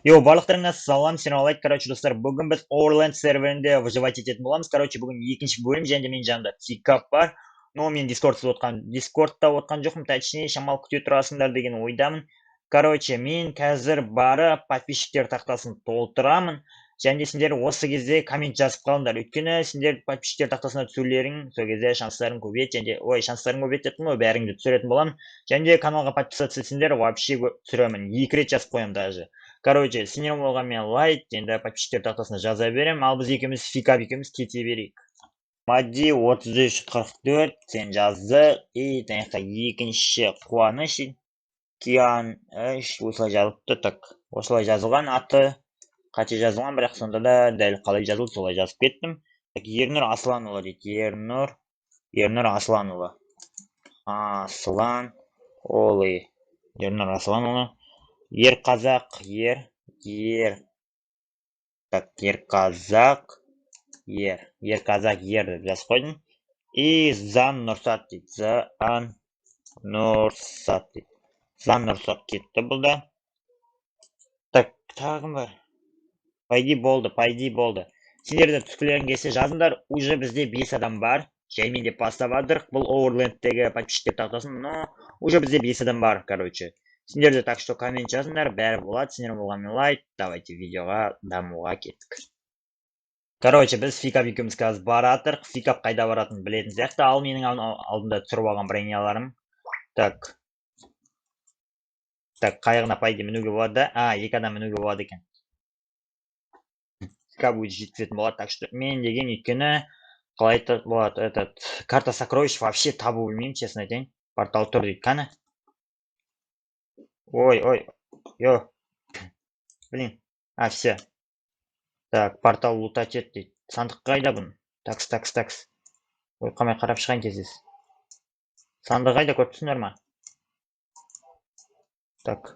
Йоу, барлықтарыңа салам, сен алайық. Короче, достар, бүгін біз Overland серверінде выживать ететін боламыз. Короче, бүгін екінші бөлім, және де менің жанымда Тикап бар. Но мен Дискордта отқан жоқпын, точнее, шамалы күте тұрасыңдар деген ойдамын. Короче, мен қазір барып подписчиктер тақтасын толтырамын. Және де сендер осы кезде коммент жазып қалыңдар. Өйткені сендер подписчиктер тақтасына түсулерің, сол кезде шанстарың көбейеді. Және де, ой, шанстарың көбейеді дедім ғой, бәріңді түсіретін боламын. Және де каналға подписаться етсеңдер, вообще түсіремін. 2 рет жазып қоямын даже. Короче, сендер болған мен лайк, енді подписчиктер тақтасына жаза беремін. Ал біз екеуміз, Фикап екеуміз кете берейік. Мади 3344 сен жазды. И таяқта екінші Қуаныш Киан 3 осылай жазыпты. Так, осылай жазылған аты. Қате жазылған, бірақ сонда да дәл қалай жазылды солай жазып кеттім. Так, Ернұр Асланұлы дейді. Ернұр Асланұлы. Асланұлы. Ернұр Асланұлы. Ер қазақ, ер, ер. Так, ер қазақ, ер. Ер қазақ, ер деп жазып қойдым. И Зан Нұрсат дейді. Зан Нұрсат дейді. Зан Нұрсат кетті бұл да. Так, тағы кім бар? По идее болды, по идее болды. Сендер де түскілерің келсе жазыңдар. Уже бізде 5 адам бар. Жаймен деп бастап жатырық. Бұл Overlandтегі подписчиктер тақтасын, но уже бізде 5 адам бар, короче. Сендер де так что коммент жазыңдар, бәрі болады. Сендер болғанмен лайк. Давайте видеоға дамуға кеттік. Короче, біз Фикап екеуміз қазір баратырық. Фикап қайда баратынын білетін сияқты. Ал менің алдымда түсіріп алған броняларым. Так. Так, қайығына по идее мінуге болады да? А, 2 адам мінуге болады екен. Фикап өзі жеткізетін болады. Так что мен деген өйткені қалай айтады болады, этот карта сокровищ вообще табу білмеймін, честно айтайын. Портал тұр дейді, қане? Ой, ой, йо. Блин. А, все. Так, портал лутать ет дейді. Сандық қайда бұның? Такс, такс, такс. Ой, қалмай қарап шығайын тез-тез. Сандық қайда, көріп тұрсыңдар ма? Так.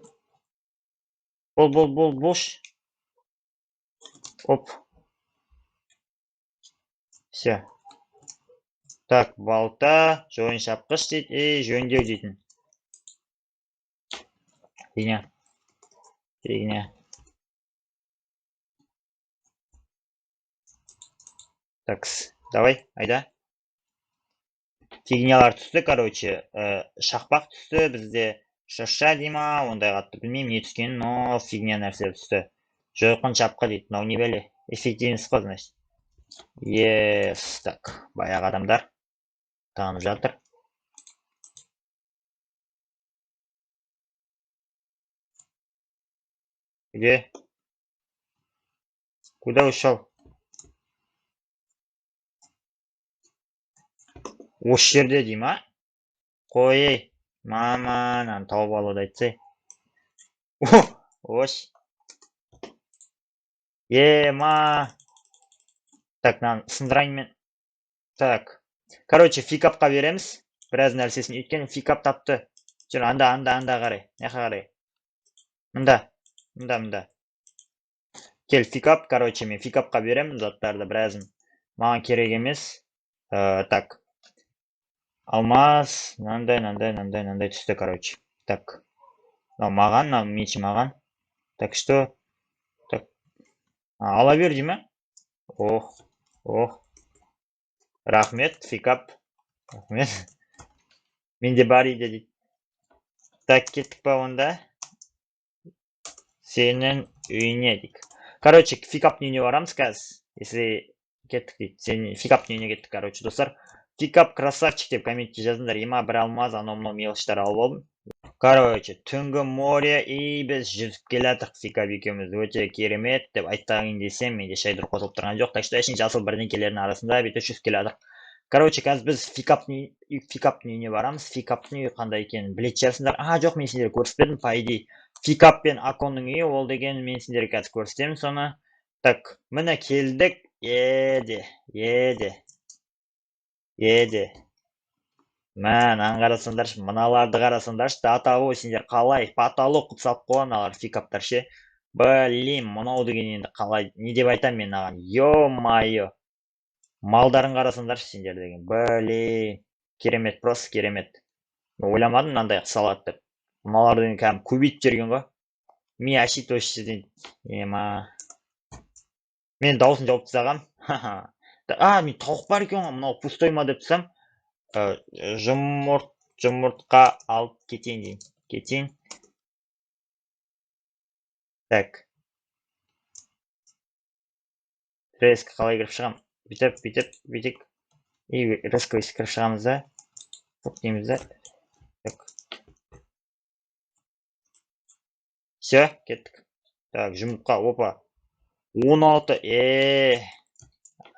Бол, бол, бол, бош. Оп. Все. Так, балта, жойын шапқыш дейді, и жөндеу дейтін. Фигня. Фигня. Такс, давай, айда. Фигнялар түсті, короче. Шақпақ түсті, бізде шырша дей ма, ондай қатты білмеймін не түскенін, но фигня нәрсе түсті. Жойқын шапқы дейді, мынау не бәле? Эффективность қой, значит. Ес, так, баяғы адамдар танып жатыр. Где? Куда ушел? Осы жерде дей ма? Қой, ей, мама, мынаны тауып алуды айтсай. Ош. Ема. Так, мынаны сындырайын мен. Так. Короче, Фикапқа береміз. Біраз нәрсесін. Өйткені Фикап тапты. Жүр, анда, анда, анда қарай. Мына қарай. Мында. Мында, мында. Кел, Фикап, короче, мен Фикапқа беремін заттарды біразын. Маған керек емес. Так. Алмаз, мынандай, мынандай, мынандай, мынандай түсті, короче. Так. Мынау маған, мынау менші маған. Так что? Так. Ала бер дей ма? Ох, ох. Рахмет, Фикап. Рахмет. Менде бар еді дейді. Так, кеттік па онда? Сенің үйіне дейік. Короче, Фикаптың үйіне барамыз қазір. Если кеттік дейді. Сен Фикаптың үйіне кеттік, короче, достар. Фикап красавчик деп комментте жазыңдар. Ема бір алмаз, анау мынау мелочтар алып алдым. Короче, түнгі море, и біз жүзіп келе жатырық Фикап екеуміз. Өте керемет деп айтайын десем, менде шайдыр қосылып тұрған жоқ. Так что әшейін жасыл бірдеңкелердің арасында бүйтіп жүзіп келе жатырық. Короче, қазір біз Фикаптың үйіне барамыз. Фикаптың үйі қандай екенін білетін шығарсыңдар. А, жоқ, мен сендерге көрсетпедім, по идее. Фикап пен Аконның үйі, ол деген мен сендерге қазір көрсетемін соны. Так, міне келдік. Еде, еде. Еде. Мә, мынаны қарасаңдаршы, мыналарды қарасаңдаршы, до того сендер қалай потолок қылып салып қойған аналар Фикаптар ше. Блин, мынау деген енді қалай, не деп айтамын мен мынаған? Ё-моё. Малдарын қарасаңдаршы сендер деген. Блин, керемет, просто керемет. Мен ойламадым мынандай қылып салады деп. Мыналар деген кәдімгі көбейтіп жіберген ғой. Ми ашиды осы жерден. Ема. Мен дауысын жауып тастағам. А, мен тауық бар екен ғой, мынау пустой ма деп тұрсам, жұмыртқа алып кетейін деймін. Кетейін. Так. Резко қалай кіріп шығам? Бүйтіп, бүйтіп, бүйтіп. И резко өйстіп кіріп шығамыз да. Оп дейміз да. Так. Все, кеттік. Так, жұмыртқа, опа. 16,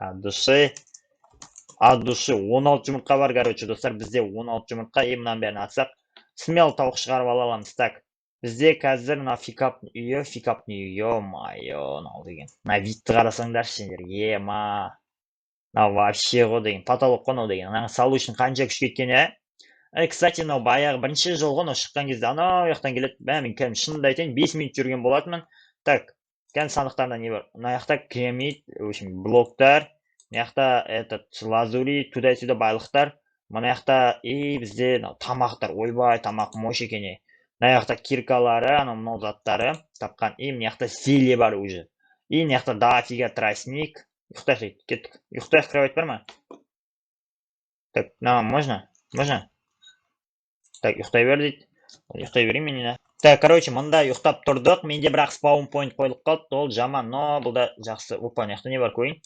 от души. От души. 16 жұмыртқа бар, короче, достар, бізде 16 жұмыртқа. И мынаның бәрін атсақ, смело тауық шығарып ала аламыз. Так, бізде қазір мына фикаптың үйі, фикаптың үйі, ё-моё, мынау деген. Мына видті қарасаңдаршы сендер, ема. Мынау вообще ғой деген, потолок қой мынау деген. Мынаны салу үшін қанша күш кеткен, ә? Кстати, мынау баяғы бірінші жол ғой, мынау шыққан кезде анау жақтан келеді. Мә, мен кәдімгі шынымды айтайын, 5 минут жүрген болатынмын. Так, кәдімгі сандықтарда не бар? Мына жақта кремит, в общем, блоктар. Мына жақта этот лазури, туда-сюда байлықтар. Мына жақта и бізде мынау тамақтар. Ойбай, тамақ мощь екен, е. Мына жақта киркалары, анау мынау заттары тапқан. И мына жақта зелье бар уже. И мына жақта дофига тростник. Ұйықтайық дейді, кеттік. Ұйықтайық, кровать бар ма? Так, мынаған можно? Можно? Так, ұйықтай бер дейді. Ұйықтай берейін мен енді. Так, короче, мында ұйықтап тұрдық. Менде бірақ спаун поинт қойылып қалды. Ол жаман, но бұл да жақсы. Опа, мына жақта не бар көрейін.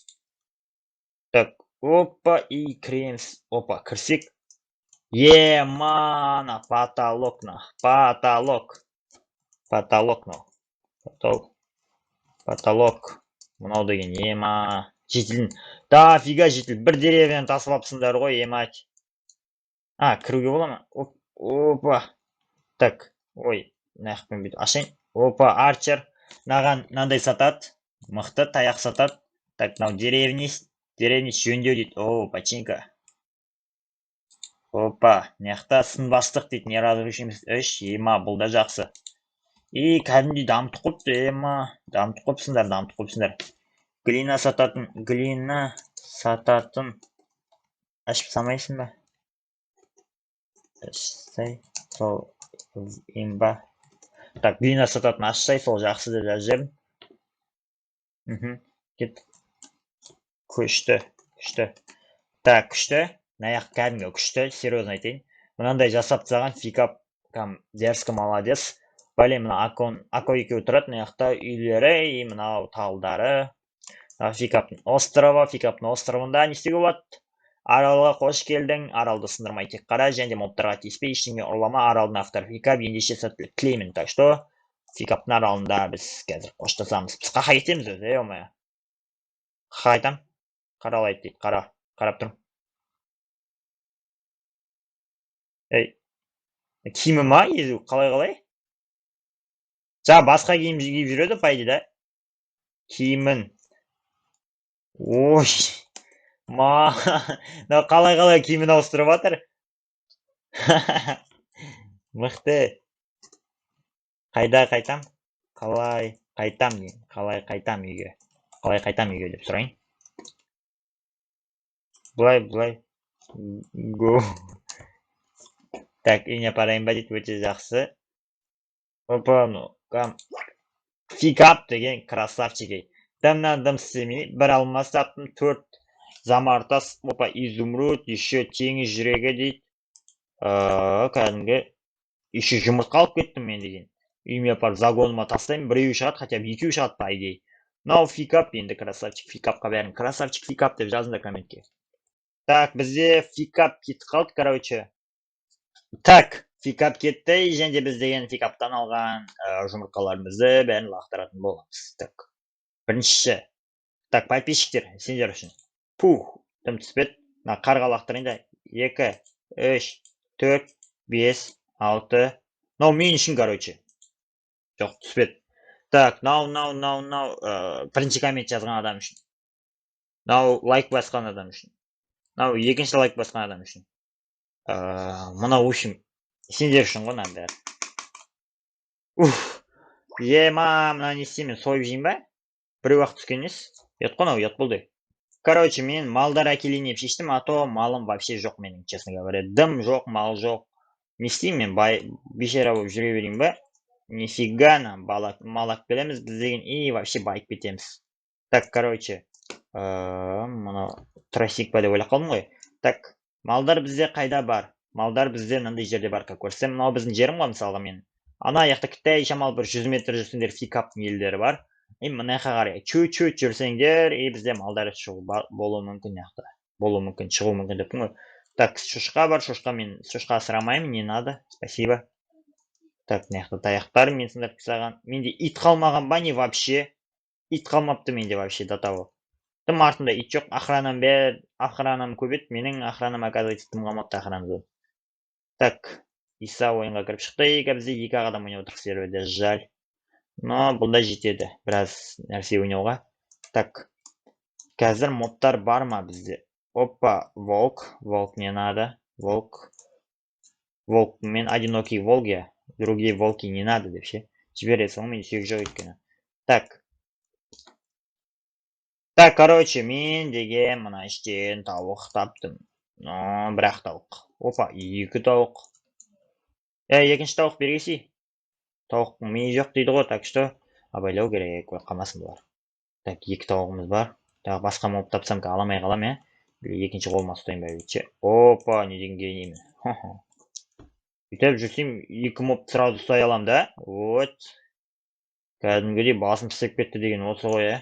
Так, опа, и кіреміз. Опа, кірсек. Ема, на потолок, на потолок. Потолок, мынау. Потолок. Потолок. Мынау деген ема. Жетілін. Дофига жетіл. Бір деревняны тасып алыпсыңдар ғой, емать. А, кіруге бола ма? Оп, опа. Так, ой, мына жақпен бүйтіп ашайын. Опа, арчер. Мынаған мынандай сатады. Мықты таяқ сатады. Так, мынау деревнист. Деревнист жөндеу дейді. О, починка. Опа, мына жақта сынбастық дейді. Неразрушимость 3. Ема, бұл да жақсы. И кәдімгідей дамытып қойыпты, ема. Дамытып қойыпсыңдар, дамытып қойыпсыңдар. Глина сататын, глина сататын. Ашып салмайсың ба? Ашсай, сол имба. Так, глина сататын ашсай, сол жақсы деп жазып жібердім. Кеттік. Күшті, күшті. Так, күшті. Мына жақ кәдімгі күшті, серьезно айтайын. Мынандай жасап тастаған фикап, кәдімгі дерзко молодец. Бәле, мына Ако екеуі тұрады, мына жақта үйлері и мынау талдары. Фикаптың островы, фикаптың островында не істеуге болады? Аралға қош келдің, аралды сындырмай тек қара, және де мобтарға тиіспей, ештеңе ұрлама, аралдың авторы фикап, ендеше сәттілік тілеймін. Так что, фикаптың аралында біз қазір қоштасамыз. Біз қақа кетеміз өзі, ё-моё. Қақа айтам? Қаралайды дейді, қара, қарап тұрмын. Ей, киімі ма? Езу, қалай қалай? Жаңа басқа киім киіп жүреді, по идее, да? Киімін. Ой, ма, мынау қалай қалай киімін ауыстырып жатыр. Мықты. Қайда қайтам? Қалай қайтам деймін. Қалай қайтам үйге? Қалай қайтам үйге деп сұрайын. Былай, былай. Го. Так, үйіне апарайын ба дейді, өте жақсы. Опа, ну, кам. Фикап деген красавчик ей. Дымнан дым істемей, бір алмас таптым, 4 замартас, опа, изумруд, еще теңіз жүрегі дейді. Кәдімгі, еще жұмыртқа алып кеттім мен деген. Үйіме апарып загоныма тастаймын, біреуі шығады, хотя бы екеуі шығады, по идее. Мынау фикап, енді красавчик, фикапқа бәрін красавчик фикап деп жазыңдар комментке. Так, бізде фикап кетіп қалды, короче. Так, фикап кетті, және де біз деген фикаптан алған жұмыртқаларымызды бәрін лақтыратын боламыз. Так, бірінші. Так, подписчиктер, сендер үшін. Пух, дым түспеді. Мына қарға лақтырайын да. 2, 3, 4, 5, 6. Мынау мен үшін, короче. Жоқ, түспеді. Так, мынау, мынау, мынау, мынау, бірінші коммент жазған адам үшін. Мынау лайк басқан адам үшін. Мынау екінші лайк басқан адам үшін. Мынау, в общем, сендер үшін ғой мынаның бәрі. Уф, ема, мына не істеймін, сойып жеймін ба? Біреу ақ түскен емес. Ұят қой мынау, ұят болды. Короче, мен малдар әкелейін деп шештім, а то малым вообще жоқ менің, честно говоря. Дым жоқ, мал жоқ. Не істеймін мен, бай бейшара болып жүре берейін ба? Нифига нам мал алып келеміз біз деген и вообще байып кетеміз. Так, короче, мынау тросик па деп ойлап қалдым ғой. Так, малдар бізде қайда бар? Малдар бізде мынандай жерде бар, как көрсем. Мынау біздің жерім ғой, мысалға мен. Ана жақта кітай шамалы бір 100 метр жүрсеңдер фикаптың елдері бар. И мына жаққа қарай чуть-чуть жүрсеңдер, и бізде малдар шығу болуы мүмкін мына жақта. Болуы мүмкін, шығуы мүмкін деппін ғой. Так, шошқа бар, шошқа мен шошқа асырамаймын, не надо, спасибо. Так, мына жақта таяқтар мен сындырып тастаған. Менде ит қалмаған ба не вообще? Ит қалмапты менде вообще до того. Тым артында ит жоқ, охранам бәрі, охранам көп еді, менің охранам, оказывается, тым қалмапты охранамда. Так, Иса ойынға кіріп шықты, и бізде екі ақ адам ойнап отырық серверде, жаль. Но бұл да жетеді, біраз нәрсе ойнауға. Так, қазір мобтар бар ма бізде? Опа, волк, волк не надо, волк. Волк, мен одинокий волк я, другие волки не надо деп ше. Жібере салың, менде сүйек жоқ өйткені. Так. Так, короче, мен деген мына іштен тауық таптым. Но, бірақ тауық. Опа, екі тауық. Екінші тауық бергесі. Тауықтың миы жоқ дейді ғой, так что абайлау керек, өліп қалмасын бұлар. Так, екі тауығымыз бар. Тағы басқа моб тапсам, аламай қалам, ә? Екінші қолыма ұстайын ба ше. Опа, не деген гениймін. Бүйтіп жүрсем, екі моб сразу ұстай алам да. Вот. Кәдімгідей басым пісіп кетті деген осы ғой, ә?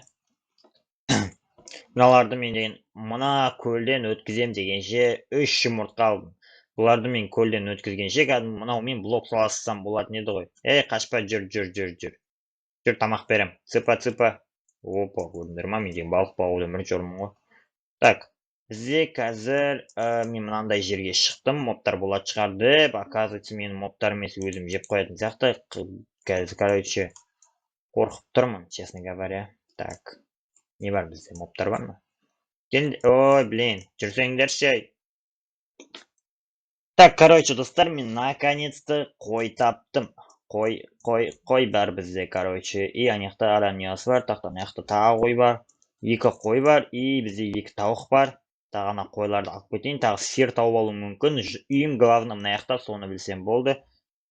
Мыналарды мен деген мына көлден өткізем дегенше 3 жұмыртқа алдым. Бұларды мен көлден өткізгенше кәдімгі мынау мен блок салсам болатын еді ғой. Ей, қашпа, жүр, жүр, жүр, жүр. Жүр, тамақ берем. Цыпа, цыпа. Опа, көрдіңдер ма, мен деген балық бағудан бірінші орынмын ғой. Так, бізде қазір, мен мынандай жерге шықтым, мобтар болатын шығар деп, оказывается, менің мобтар емес, өзім жеп қоятын сияқты. Қазір, короче, қорқып тұрмын, честно говоря. Так, не бар бізде, мобтар бар ма? Ой, блин, жүрсеңдерші. Так, короче, достар, мен наконец-то қой таптым. Қой, қой, қой бар бізде, короче. И ана жақта араниясы бар, тақта ана жақта тағы қой бар. Екі қой бар, и бізде екі тауық бар. Тағы ана қойларды алып кетейін, тағы сиыр тауып алуым мүмкін. Үйім главное мына жақта, соны білсем болды.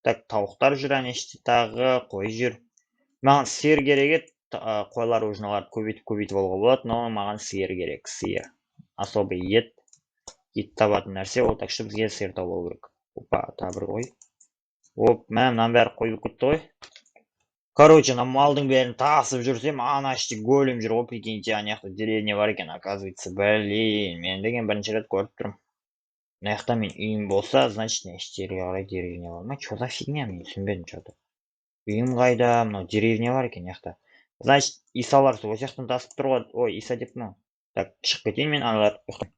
Так, тауықтар жүр ана іште, тағы қой жүр. Маған сиыр керек еді, қойлар уже мыналарды көбейтіп алуға болады, но маған сиыр керек, сиыр. Особый ет. Ет табатын нәрсе ол, так что бізге сиыр тауып алу керек. Опа, тағы бір қой. Оп, мә, мынаның бәрі қой болып кетті ғой. Короче, мына малдың бәрін тасып жүрсем, ана іште голем жүр ғой, прикиньте, ана жақта деревня бар екен, оказывается, блин, мен деген бірінші рет көріп тұрмын. Мына жақта мен үйім болса, значит, мына іштерге қарай деревня бар ма? Чё за фигня, мен түсінбедім чё-то. Үйім қайда? Мынау деревня бар екен мына жақта. Значит, Исалар сол жақтан тасып тұр ғой. Ой, Иса деп мынау. Так, шығып кетейін мен, аналар ұйықтап.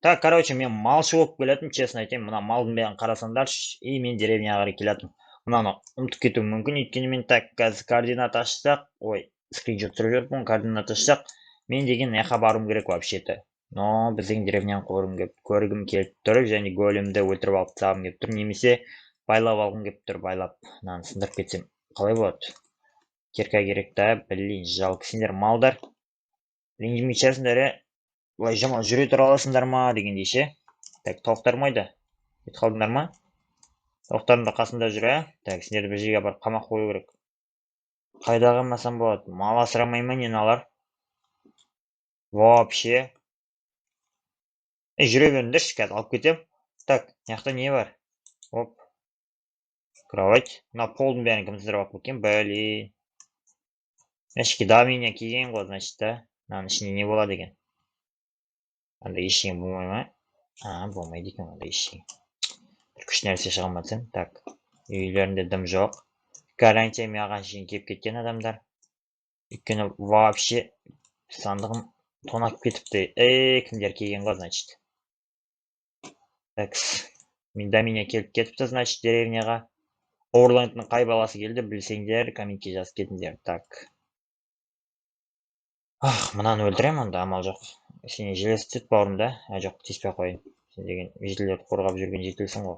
Так, короче, мен малшы болып келатырмын, честно айтайын. Мына малдың бәрін қарасаңдаршы, и мен деревняға қарай келатырмын. Мынаны ұмытып кетуім мүмкін, өйткені мен так қазір координат ашсақ, ой, скриншот түсіріп жіберіппін, координат ашсақ, мен деген мына жаққа баруым керек вообще-то. Но біздің деревняны көргім келіп тұр, және големді өлтіріп алып тастағым келіп тұр, немесе байлап алғым келіп тұр, байлап мынаны сындырып кетсем қалай болады? Кирка керек та, блин, жалко сендер малдар. Ренжімей шығарсыңдар, ә? Былай жаман жүре тұра аласыңдар ма дегендей ше. Так, тауықтар қайда? Кетіп қалдыңдар ма? Тауықтарым да қасында жүр, ә? Так, сендерді бір жерге апарып қамақ қою керек. Қайда қамасам болады? Мал асырамай ма не мыналар? Вообще. Ей, жүре беріңдерші, қазір алып кетемін. Так, мына жақта не бар? Оп. Кровать. Мына полдың бәрін кім сындырып алып кеткен? Блин. Ішке давление келген ғой, значит, да? Мынаның ішінде не болады екен? Анда ештеңе болмай ма? А, болмайды екен онда ештеңе. Бір күшті нәрсе шыға ма десем. Так, үйлерінде дым жоқ. Гарантия маған шейін келіп кеткен адамдар. Өйткені вообще сандығым тонап кетіпті. Ей, кімдер келген ғой, значит. Так, мен до меня келіп кетіпті, значит, деревняға. Орландтың қай баласы келді, білсеңдер, комментке жазып кетіңдер. Так. Ах, мынаны өлтіремін онда, амал жоқ. Сені желесі түседі бауырым да? А, жоқ, тиіспей ақ қояйын. Сен деген жителдерді қорғап жүрген жителсің ғой.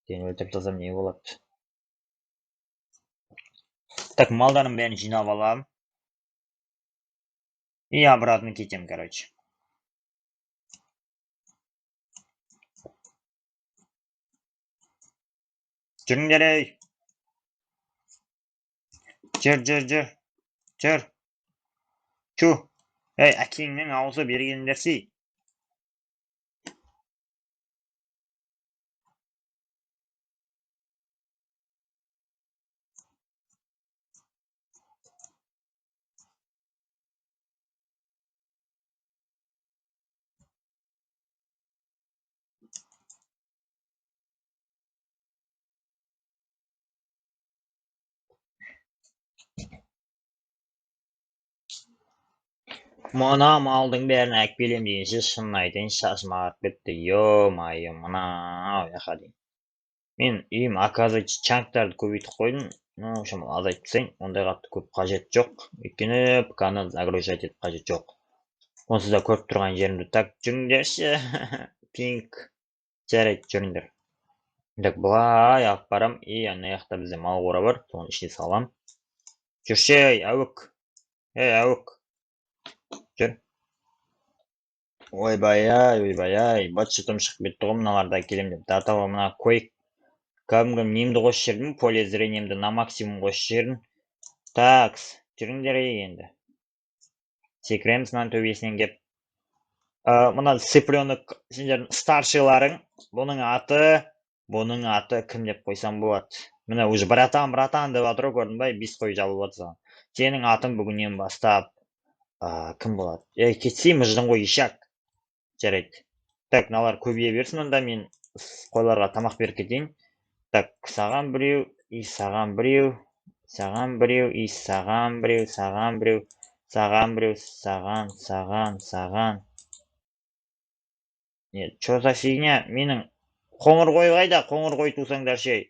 Сені өлтіріп тастасам не болады? Так, малдардың бәрін жинап аламын. И обратно кетемін, короче. Жүріңдер, ей. Жүр, жүр, жүр. Жүр. Чу. Ей, әкеңнің аузы бергендерсей. Мына малдың бәрін әкелем дегенше, шынын айтайын, шашым ағарып кетті. Ё-моё, мынау жаққа дейін. Мен үйім, оказывается, чанктарды көбейтіп қойдым. Ну, шамалы азайтып тастайын. Ондай қатты көп қажет жоқ. Өйткені ПК-ны загружать етіп қажет жоқ. Онсыз да көріп тұрған жерімді. Так, жүріңдерші. Пинг. Жарайды, жүріңдер. Так, былай алып барам. И ана жақта бізде мал қора бар. Соның ішіне салам. Жүрші, ей, әуік. Ей, әуік. Жүр. Ойбай-ай, ойбай-ай, быт-шытым шығып кетті ғой мыналарды әкелем деп. До того мына койк кәдімгі немді қосып жібердім, поле зрениемді на максимум қосып жібердім. Такс, жүріңдер ей енді. Секіреміз мынаның төбесінен кеп. Мына цыпленок сендердің старшиларың, бұның аты кім деп қойсам болады. Міне уже братан, братан деп жатыр ғой, көрдің ба? 5 қой жабылып жатыр саған. Сенің атың бүгіннен бастап кім болады? Ей, кетсей, мыждың ғой, ишак. Жарайды. Так, мыналар көбейе берсін онда, мен қойларға тамақ беріп кетейін. Так, саған біреу, и саған біреу, саған біреу, и саған біреу, саған біреу, саған біреу, саған, саған, саған. Не, чё за фигня? Менің қоңыр қой қайда? Қоңыр қой тусаңдар ше.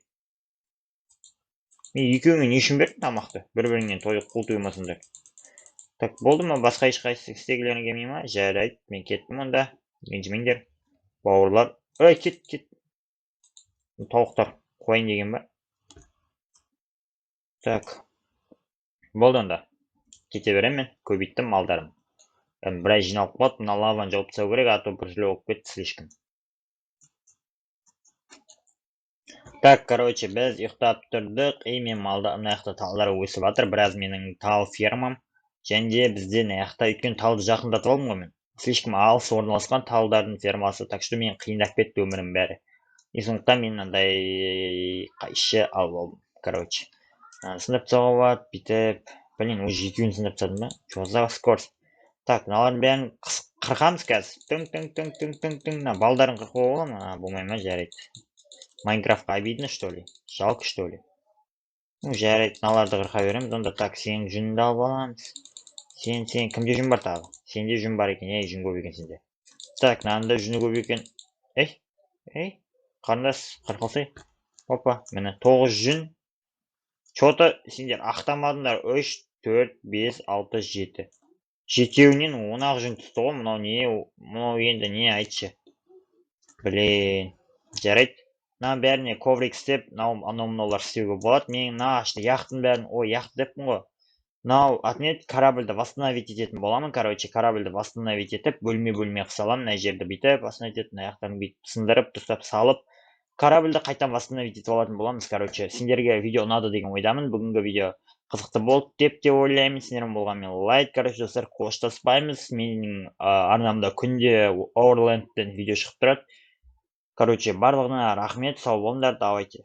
Мен екеуіңе не үшін бердім тамақты? Бір-біріңнен тойып қол тоймасыңдар. Так, болды ма? Басқа ешқайсысы істегілерің келмей ма? Жарайды, мен кеттім онда. Ренжімеңдер, бауырлар. Ой, кет, кет. Тауықтар қояйын деген ба? Так. Болды онда. Кете беремін мен. Көбейттім малдарым. Енді біраз жиналып қалды. Мына лаваны жауып тастау керек, а то бір түрлі болып кетті слишком. Так, короче, біз ұйықтап тұрдық. И мен малда мына жақта талдар өсіп жатыр. Біраз менің тал фермам. Және де бізде мына жақта өйткені талды жақындатып алдым ғой мен. Слишком алыс орналасқан талдардың фермасы, так что мен қиындап кетті өмірім бәрі. И сондықтан мен мынандай қайшы алып алдым, короче. Мынаны сындырып тастауға болады, бүйтіп. Блин, уже екеуін сындырып тастадым ба? Чё за скорость? Так, мыналардың бәрін қырқамыз қазір. Тың, тың, тың, тың, тың, тың. Мына балдарын қырқуға бола ма? А, болмай ма? Жарайды. Майнкрафтқа обидно, что ли? Жалко, что ли? Ну, жарайды, мыналарды қырқа береміз. Онда так, сенің жүніңді алып аламыз. Сен, сен, кімде жүн бар тағы? Сенде жүн бар екен, ей, жүн көп екен сенде. Так, мынаның да жүні көп екен. Ей, ей, қарындас, қырқылсай. Опа, міне, 9 жүн. Чё-то сендер ақтамадыңдар. 3, 4, 5, 6, 7. Жетеуінен он ақ жүн түсті ғой. Мынау не, мынау енді не, айтшы. Блин, жарайды. Мынаның бәріне коврик істеп, мынау, анау мынаулар істеуге болады. Мен мына ашты яхтың бәрін, ой, яхт деппін ғой. Мынау аты не еді? Корабльді восстановить ететін боламын. Короче, корабльді восстановить етіп, бөлме-бөлме қылып саламын. Мына жерді бүйтіп восстановить етіп, мына жақтарын бүйтіп сындырып, дұрыстап салып, корабльді қайтадан восстановить етіп алатын боламыз. Короче, сендерге видео ұнады деген ойдамын. Бүгінгі видео қызықты болды деп те ойлаймын. Сендермен болған мен Лайт. Короче, достар, қоштаспаймыз. Менің арнамда күнде Overland'тен видео шығып тұрады. Короче, барлығына рахмет, сау болыңдар, давайте.